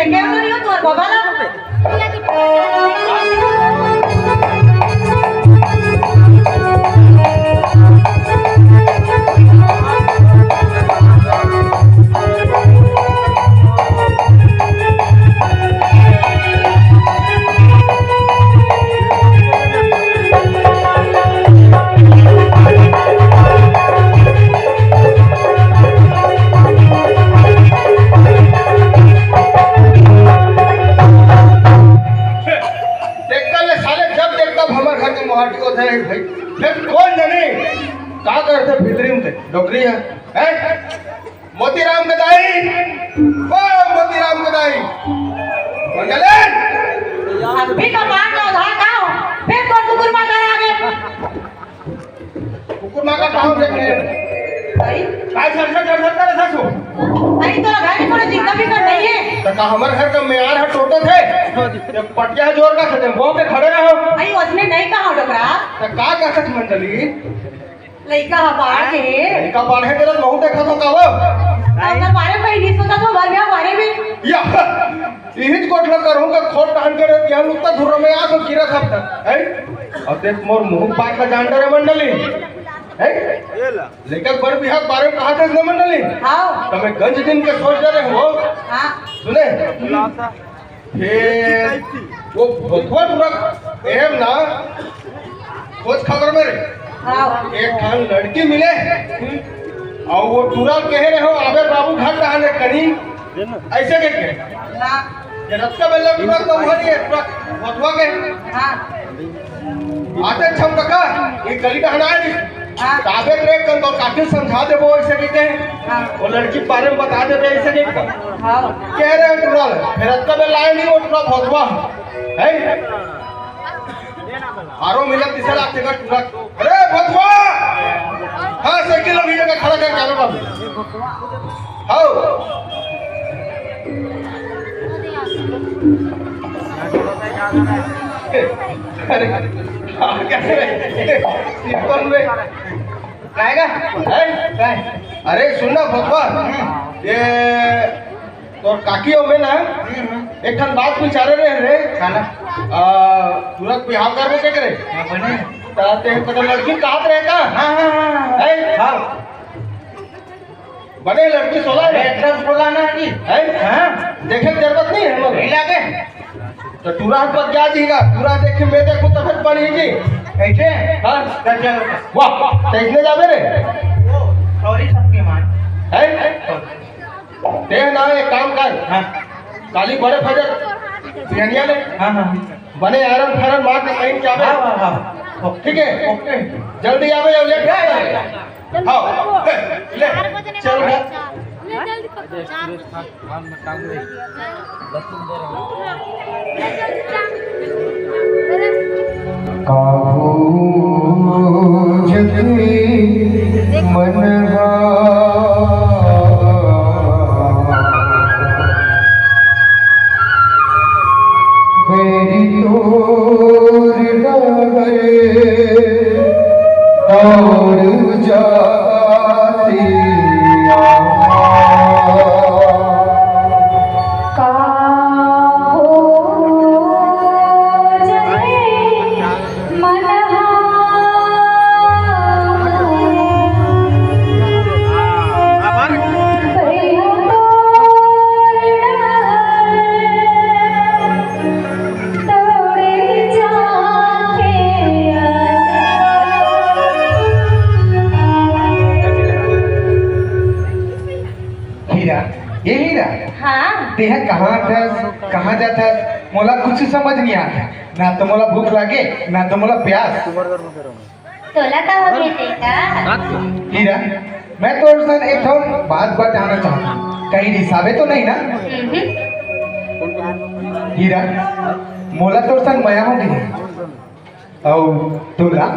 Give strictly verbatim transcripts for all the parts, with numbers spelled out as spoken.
केवल नहीं हो, तोर बाबा ला। देखकर ले साले, जब देखता हमर घर के मोहाटी होत हे भाई। फेर कोन जनी का करथे भीतरी में ते डोकरी हे, हैं? मोतीराम के दाई, ओ मोतीराम के दाई, बोल गले। अभी का मार लो, उधार का हो? फेर कोन कुकुर मार कर आगे? कुकुर मार का काम देखे? भाई। काय झरझर झरझर करे था सो? भाई, तो घर में कोनो जिंदा भी कर नहीं है। तो का हमर घर का मेयार ह टोटत हे? ये पटिया जोर का खतम, वो पे खड़े रहो। भाई, उसने नहीं कहा डोकरा। तो का कहत मंडली? लइका ह बाढ़ के। लइका बाढ़े के तो बहुत देखा तो का वो? तो ओकर बारे में नहीं सोचा तो मर गया बारे में। या, इहिच गोठ ल करहूं का खोट टहन के रे, ज्ञान उत्ता धुर्र में आ तो गिरा था, हैं? अब देख मोर मुंह पाक का जान डरे मंडली, हैं? लइका बर बिहाव बारे में कहा था ना मंडली? हाँ। तो मैं गंज दिन के सोच डरे हो। हाँ। सुने? फेर वो भोथवा टुरा एहम ना, खोज खबर में रे। हाँ। एक ठन लड़की मिले, अउ वो टुरा कहे रहे हो, "आबे बाबू घर कहाँ ले कनी?" अइसे कह के। हाँ। ये रतका बेला टुरा तो हुआ नहीं है, टुरा भोथवा के। हाँ। आते छम कका, ये गली डहना है नहीं। हाँ। काबे रे कल तो काफी समझा देबो अइसे कह के। हाँ। वो लड़की के बारे में बता देबे अइसे कह के। हाँ। कह रहे हैं टुरा, फेर रतका बेला आए नहीं वो टुरा भोथवा। हैं? आरो मिला तीसरा लागथे का टुरा। अरे भोथवा! हाँ, साइकिल अभी जगह खड़ा कर, चालू कर। हाओ। अरे, आ क्या रे? सिंपल में। काय गा? हैं? काय? अरे, सुन ना, भोथवा। ये तोर काकी हो में ना, एक ठन बात बिचारे रहे रे। का ना? आ, तुरंत बिहाव करबे के करे? हाँ, बने। ता ते पता लड़की कहत रहे का? हाँ, हाँ, हाँ, हाँ। हैं? हाँ। बने लड़की सोला है। अरे, एकदम सोला ना जी। हैं? हाँ। देखे के जरूरत नहीं है, मगर। नहीं लागे। तो टुरा हाथ पर क्या जीगा? टुरा देखे, मैं देखूं, तब बन ही जी। कैसे? हाँ। तो चलो। वाह, वाह। तो इसने जाबे रे? ओ, सॉरी, शक्तिमान। हैं? तें ना एक काम कर। हाँ। काली बड़े फजर बिहनिया ले। हाँ, हाँ। बने आयरन फायरन मार के कहीं क्या बे? हाँ, हाँ, हाँ। ठीक है? ओके। जल्दी आवे, या लेट या, या, या। हाँ। ले, ले। चल घर। ले, जल्दी पकड़। चार बजे। काहू जति मनवा बैरी तोर डगर दौड़ जाती। का हो जने मनहा भैया तोर डहर तोड़े जाके। हीरा, ये हीरा। हाँ। तेहा कहाँ थस, कहाँ जाथस, मोला कुछ समझ नहीं आता। ना तो मोला भूख लागे, ना तो मोला प्यास। तोला का हो गे बेटा? हीरा, मैं तोर सन एक ठन बात बताना चाहता हूँ। कहीं रिसावे तो नहीं ना? हम्म। हीरा, मोला तोर सन मया हो गे। अउ तोला?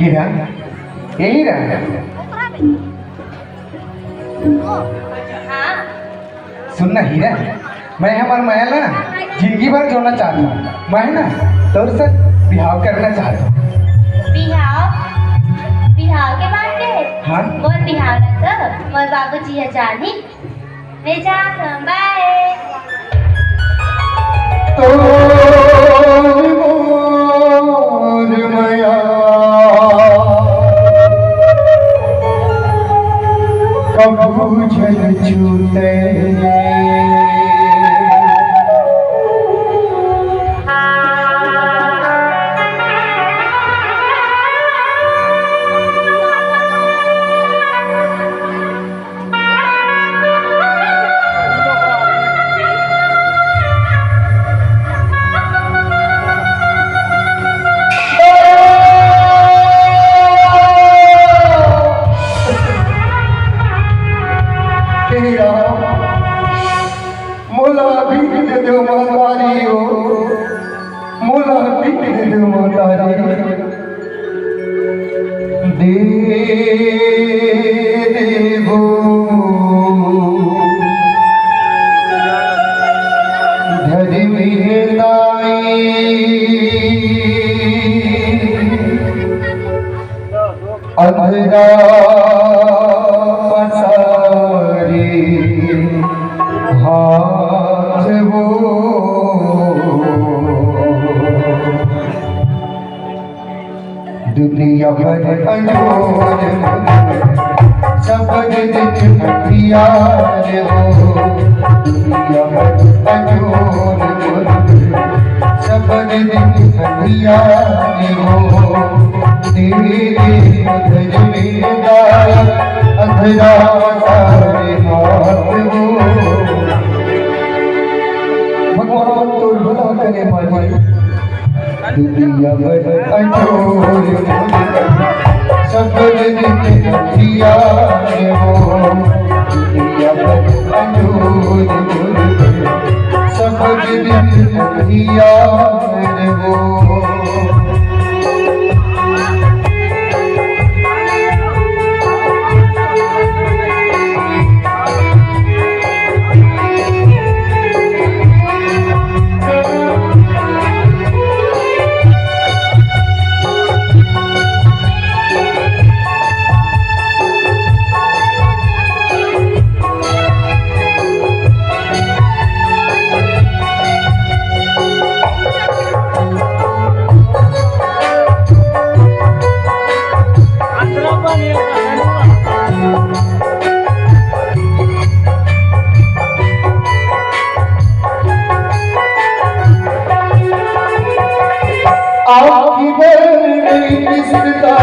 हीरा, ये हीरा। हाँ। सुन ना हीरा, मैं हमर मया ला जिंदगी भर जोड़ना चाहत हूँ। मैं ना तोर से बिहाव करना चाहत हूँ। बिहाव? मोर बिहाव ला तो मोर बाबूजी ह जानही। मैं जात हंव, बाय। मोला भीख दे दे महतारी हो, मोला भीख दे दे महतारी। दे देबो धर्मी दाई, अंधरा पसारे हाथ वो। दुनिया भर अंजोर सबद दिन हथियार हो। दुनिया भर अंजोर सबद दिन हथियार हो। तेरे धज में गाया अंधरा सारे हाथ हो। भगवान तोर भला करे मारे। दुनिया भर अंजोर सबद दिन हथियार हो। दुनिया भर अंजोर सबद दिन हथियार हो। आपकी बरनी किसका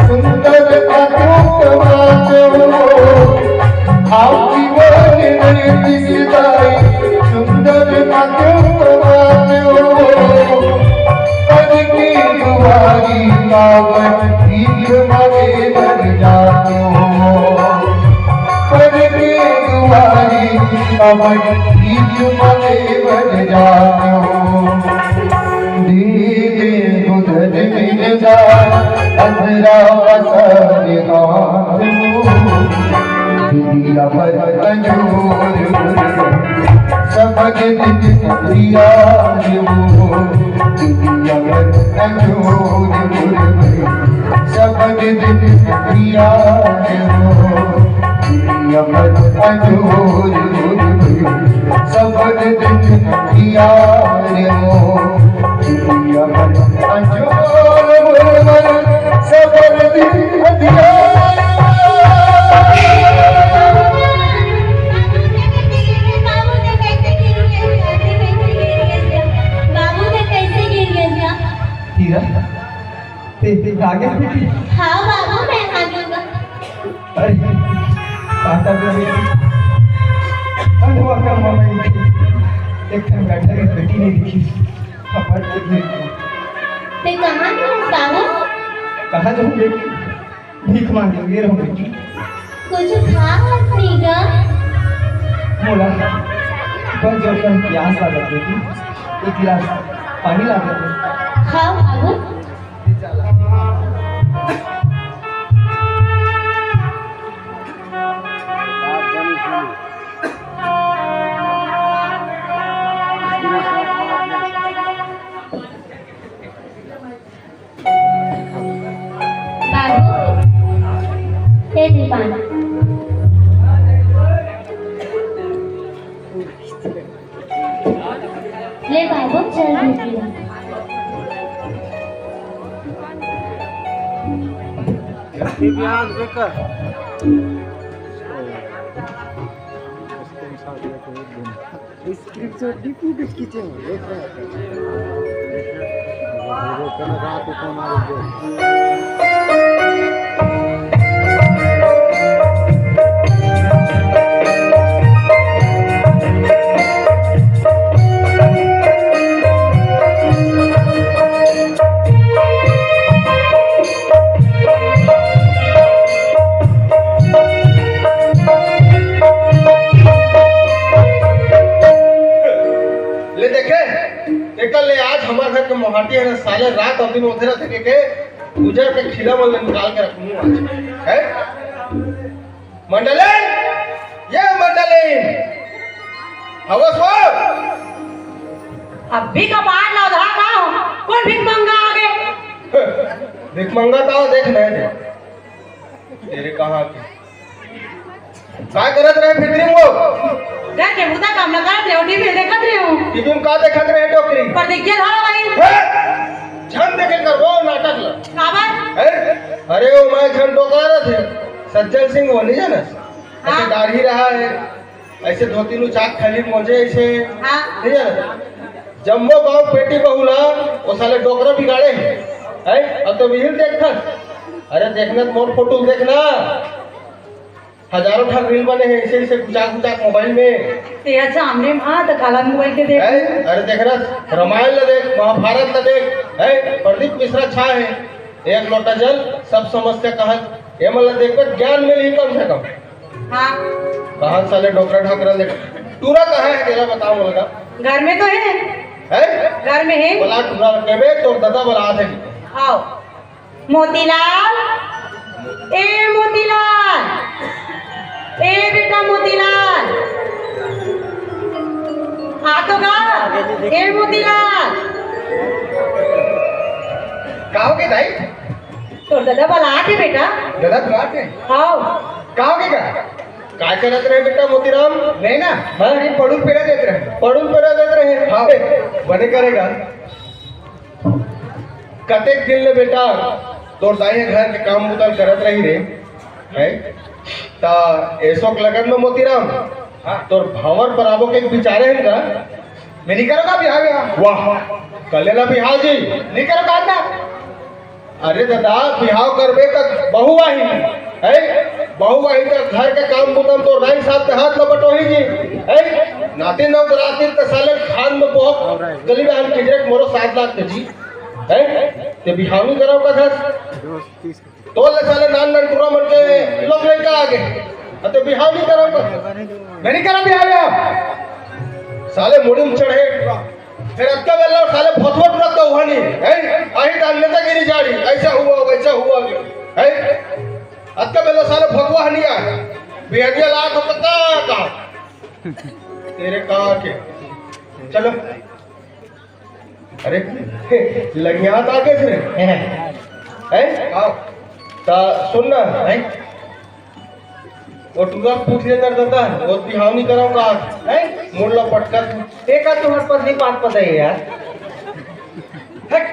सुंदर अद्भुत बात हो। आपकी बरनी किसका सुंदर अद्भुत बात हो। पद की दुआरी कावड़ भीख मांगे बन जाते हो। पद की दुआरी कावड़ भीख मांगे बन जाते हो। दीदी बुधन मिलदा अंधरा पसारे हाथ हो। दुनिया भर अंजोर सबद दिन हथियार हो। दुनिया भर अंजोर सबद दिन हथियार हो। दुनिया भर अंजोर सबद दिन हथियार हो। दुनिया भर अंजोर सबद दिन हथियार। बाबू ने कैसे गिर गया? बाबू ने कैसे गिर गया? हीरा, ते, ते आगे बेटी। हाँ बाबू, मैं आगे। अरे, काका के बेटी। अंधवा कर मम्मी एक ठन बैठा के बेटी नहीं दिखी। फपट के गिर गई। ते कहाँ गए बाबू? कहाँ जाऊँ बेटी? भीख मांगे हुए रहूं बेटी। कुछ खा नहीं गा? मोला बस जो कन प्यास लागत बेटी, एक गिलास पानी ला दे। हाँ बाबू। बाबू। ले बाबू, चल बेटी। Screenshot di photo खींचे हो, देख रहा है। ले देखे, एकर ले आज हमर घर के मोहाटी हे ना, साले रात अउ दिन ओथे रथे के, के उजर के खिला मन ले निकाल के रखहूं आज। हे? मंडली, ये मंडली, हवस हो? अभी कपार ला उधार का हो? कोन भिख मंगा आगे? भिख मंगा तो देख नहीं दे। तेरे कहाँ के? का करत रहे फिर वो? घर के बुता काम ला करत रहे, टीवी देखत रहे हो। टीवी में का देखत रहे, डोकरी? पर देखिए धारावाहिक। हे? झन देखे कर वो नाटक ला। काबर? हे? अरे वो मैं झन डोकरा रहे थे। सज्जन सिंह वो नहीं जाना? हाँ। ऐसे दाढ़ी रहा है, ऐसे धोती नु चाक खाली मोजे ऐसे। हाँ। नहीं जाना? जम्बो गांव पेटी बहुला, वो साले डोकरा बिगाड़े हैं। हैं? अब तो मिहिर देखत। अरे देखना तो मोर फोटो देखना। हजारों ठन reel बने हैं ऐसे ऐसे गुचाक गुचाक मोबाइल में। ते अच्छा हमने हाँ तो काला मोबाइल के देख। हैं? अरे देखना, रामायण ला देख, महाभारत ला देख, हैं? प्रदीप मिश्रा छा है। एक लोटा जल, सब समस्या कहत, ये मन ला देखबे, ज्ञान मिलही कम से कम। हाँ। कहाँ साले डोकरा ढाकरा देख। टूरा कहाँ है तेरा, बताओ मोला। घर में तो है। हैं? घर में है। बोला टूरा रखेबे, तोर दादा बोला आथे। आओ। मोतीलाल, ए मोतीलाल, ए बेटा मोतीलाल, आ तो गा, ए मोतीलाल। का हो गे दाई? तोर दादा बलात हे बेटा। दादा बलात हे? हाव। का हो गे गा? का करत रहे बेटा मोतीराम? नहीं ना, हाँ? ये पड़ूल पेरा देत रहे। पड़ूल पेरा देत रहे? हाँ। बने करेगा। कतेक दिन ले बेटा तोर दाई घर के काम बुता ल करत रही रे, हैं? ता एसो के लगन में मोतीराम, हाँ। तोर भांवर पर आबो के बिचारे हन का? मैं नहीं करों का बिहाव या। वाह, कर लेना बिहाव जी। नहीं करों का ना? अरे दादा, बिहाव करबे त बहू आही, हैं? बहू आही त घर के काम बुता म तोर दाई साहब के हाथ ल बटोही जी, हैं? नाती नौकराती त साले खान में बहुत गली में हम किजरे मोरो सात लाख के जी, हैं? ते बिहाव नहीं करों का था? तोर ले साले नान नान टूरा मन के लोग लइका आ गे। अते बिहाव नहीं करों का? मैं नहीं करों बिहाव या। साले मुड़ी में चढ़े। फिर अतका बेला साले भोथवा टूरा तो हुआ नहीं, हैं? आही दान नेतागिरी जाड़ी, ऐसा हुआ, वैसा हुआ, हैं? अतका बेला साले भोथवा हनिया। बिहनिया लात हो तो का, का? तेरे का के? चलो। अरे, लगियात आगे से। हैं? आओ। ता सुन ना, हैं? वो टूरा पूछ ले कर देता है, वो बिहाव नहीं करों का, हैं? मुड़ ला पटका तू। देखा तुम्हारे पत्नी पाँच पता है यार। हट।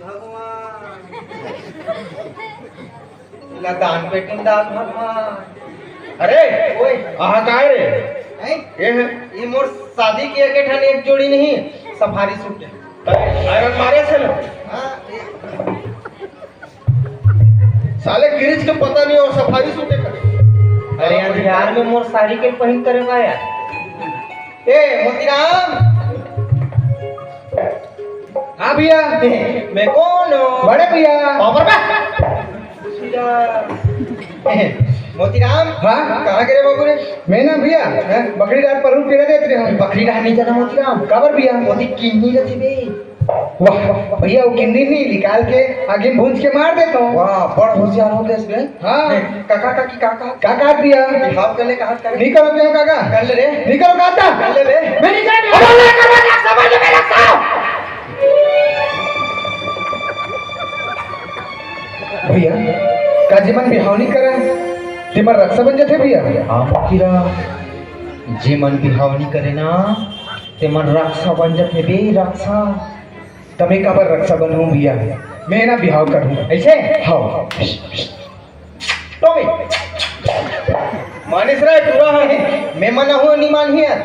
भगवान। ला दान पेटी म डाल भगवान। अरे, ओए। आहा काय रे? हैं? ये है? ये मोर शादी के एक ठन एक जोड़ी नहीं, सफारी सूट है। अरे, आयरन मारे से ना? हाँ, ये साले गिरिज के पता नहीं हो, सफारी सूट है। अरे यार, बिहार में मोर साड़ी के पहिन करे बा यार। ए, मोतीराम। हाँ भैया। मैं कौन हूँ? बड़े भैया। बाबर बा। मोतीराम। हाँ? कहाँ गे रे बाबू रे? मैं ना भैया, हैं? बकरी डार परू पेरा देत रहे हूँ। बकरी डार नहीं जाना मोतीराम। काबर भैया? मोती किन्नी रथे बे। वाह, भैया, वो किन्नी नहीं निकाल के आगे भूंज के मार देता हूँ। वाह, बड़ होशियार हो गए इसमें। हाँ। हैं, काका, काकी, काका। काका भैया। बिहाव कर ले, कहाँ कर? नहीं करो क्यों काका? कर ले रे। नहीं करो काका? कर ले रे। मैं नहीं कर, अरे, नहीं कर, मैं समझ में रखता हूँ। भैया, का जेमन बिहाव नइ करय, तेमन रक्षा बन जाथे भैया? हाँ मोतीराम, जेमन बिहाव नइ करे ना, तेमन रक्षा बन जाथे बे, रक्षा। त मैं काबर रक्षा बनहूँ भैया? मैं ना बिहाव करहूँ। अइसे? हाँ। तो भी मानिस रे, टूरा हे, मैं मना हूँ, नइ मानही यार।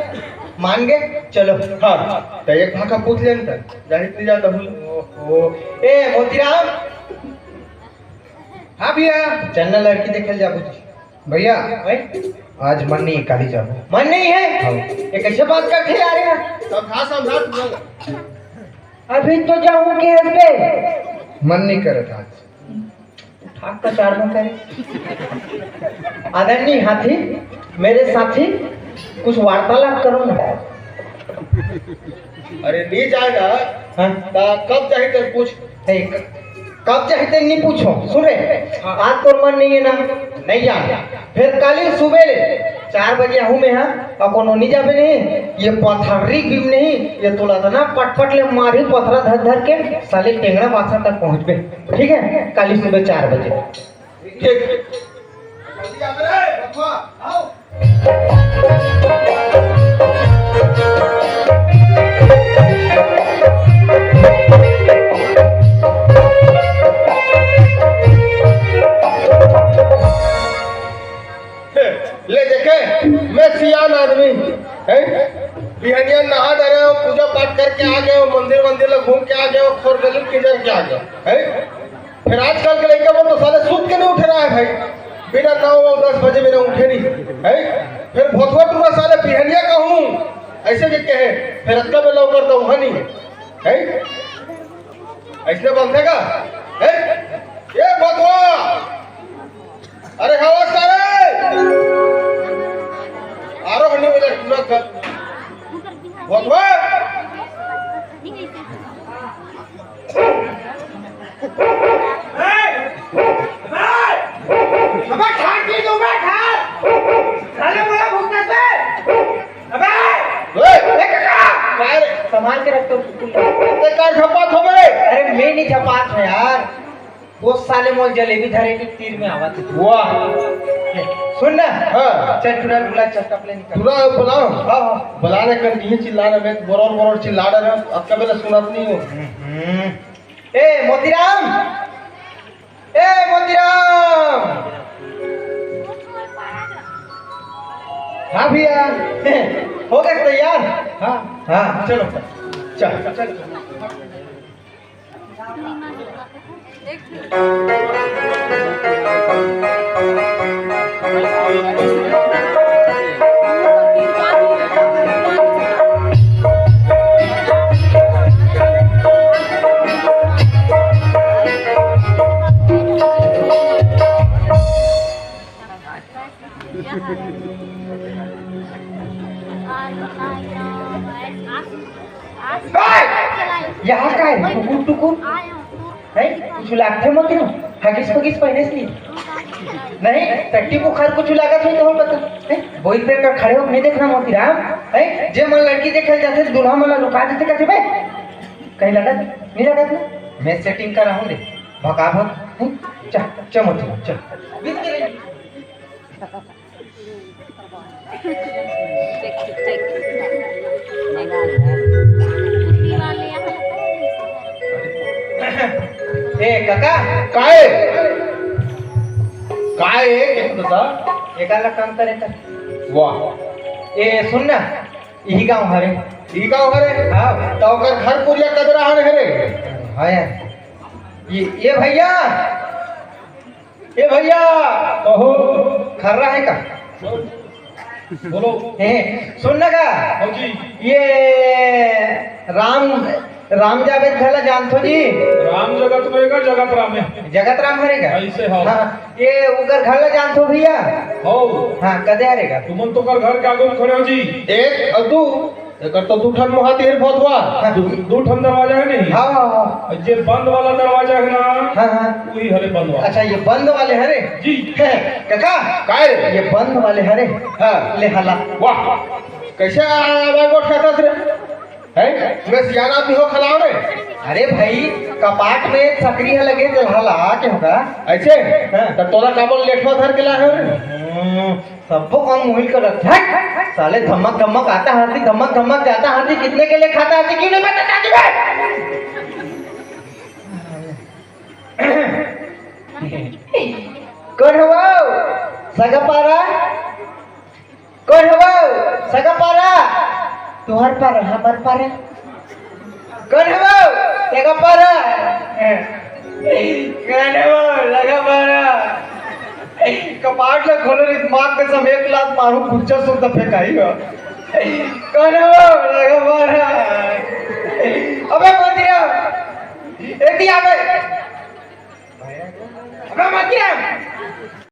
मान गे? चलो। हाँ, त एक भाखा पूछ लेन त, जाहिर नइ जाता हूँ। ओहो। ए, मोतीराम। हाँ भैया। चल ना, लड़की देखे ल जाबो जी। भैया, भाई? आज मन नइ हे, काली जाबो। मन नइ हे? हाँ। ये कइसे बात करथे यार, यार? समझा, समझा, समझा। अभी तो जाहूँ कहे बे। मन नइ करत आज। ठाक का चार में करे। आदरणीय हाथी, मेरे साथी, कुछ वार्तालाप करो ना। अरे नइ जाय ना, हाँ? त कब जाही तेला पूछ। ए, कब जाही तेला नइ पूछों, सुन रे। हाँ। आज तोर मन नइ हे ना, नइ जान। फेर काली सुबह ले चार बजे आहूँ मैं हा, अउ कोनो नइ जाबे नहीं, ये पथर्री बीम नहीं, ये तोला अतना पटपट ले मारही पथरा धर धर के, साले टेंगड़ा बासा तक पहुँचबे, ठीक हे? काली सुबह चार बजे। ठीक। जल्दी आ रे, बबुआ, आओ। ले देखे, मैं सियान आदमी, हैं? बिहनिया नहा डरे हो, पूजा पाठ करके आ गए हो, मंदिर वंदिर ला घूम के आ गए हो, खोर गली किंजर के आ गए हो, हैं? फेर आजकल के लइका मन तो साले सूत के नइ उठे रहय भाई, बिना नौ दस बजे बिना उठे नइ, हैं? फेर भोथवा टूरा साले बिहनिया कहूँ, अइसे के कहे, फेर अतका बेर लौकर तो उहाँ नइ हे, हैं? अइसने बनथे का? हैं? ए भोथवा! अरे हवा सारे! आरो हन्नी बजे टूरा कर। भोथवा! अबे ठाड़ की दूंगा ठाड़। साले बोला भूख से। अबे ओए! ए काका! काय रे? संभाल के रख तो कुकुर। ते काय झपात हो बे? अरे मैं नइ झपात हँव यार, वो साले मोला जलेबी धरे के तीर में आवत हे। वाह। सुन ना। हाँ। चल टूरा ल बुला, चल कपड़े निकाल। टूरा ल बुलाओ। हाँ, हाँ। बुलाने कर नहीं चिल्लाना, मैं बरोर बरोर चिल्ला रहा हूँ, अतका बेर सुनत नइ हो। हम्म। ए मोतीराम, ए मोतीराम। हाँ भैया। हो गे तैयार? हाँ। हाँ, चलो। चल, चल। काय? यहाँ काय? टुकुर टुकुर। हैं? कुछ लागथे मोती नु? हगिस फगिस पहिने से नहीं? नहीं, टट्टी बुखार कुछ लागत होही तो बता। हैं? बोई पे कर खड़े हो, नहीं देखना मोतीराम। हैं? जे मन लड़की देखे जाथे, दूल्हा मन ला लुका देथे, कथे बे? कहीं लागत? नहीं लागत ना? मैं setting करा हूँ रे। भका भक। हैं? चल, चल मोतीराम, चल। ए काका, काय? काय हे? के दादा? एकाला काम करे का? वाह। ए सुन ना, इही गांव हरे। इही गांव हरे? हाँ। त ओकर घर कुरिया कदरा हरे हरे? हाँ यार। ये, ये भैया, ए भैया, कहो। खर्रा हे का? बोलो। हे, सुन ना का? हाँ जी। ये राम, राम जावेद घला जानथो जी? राम जगत में का जगत राम हे। जगत राम हरे का? अइसे हो। हाँ, ये उकर घला जानथो भैया? हो। हाँ, कदे हरे का? तुमन तो कर घर के आगू में खड़े हो जी। एक अउ दू एकर तो दू ठन मुहाती हे भोथवा। हाँ। दू, दू ठन दरवाजा हे नहीं? हाँ, हाँ, हाँ। अउ जे बंद वाला दरवाजा हे ना, हाँ, हाँ। वही हरे बंद वाला। अच्छा, ये बंद वाले हरे? जी। कका, काय? ये बंद वाले हरे? हाँ। ले हला। वाह, कइसे आवाज गोठ खाथस रे? हैं? मैं सियान आदमी हो, खलाव रे। अरे भाई, कपाट में सकरी ह लगे, तेला ला के होगा। ऐसे? हाँ। त तोला काबर लेठवा धर के ला हे रे? हम्म, सबको काम मुहिल कर रख। हट! साले धमक धमक आता हाथी, धमक धमक जाता हाथी, कितने के लिए खाता हाथी, क्यों नहीं बताता हाथी बे? कोन हवव? सगा पारा? कोन हवव? सगा पारा? तुहर पारा, हमर पारा। कोन हवव? सगा पारा। कोन हवव? सगा पारा। कपाट ला खोलो रे, माँ कसम, एक लात मारू, कुर्चा सुद्धा फेंकाई हो। कोन हवव? सगा पारा। अबे मोतीराम, एती आ बे। अबे मोतीराम।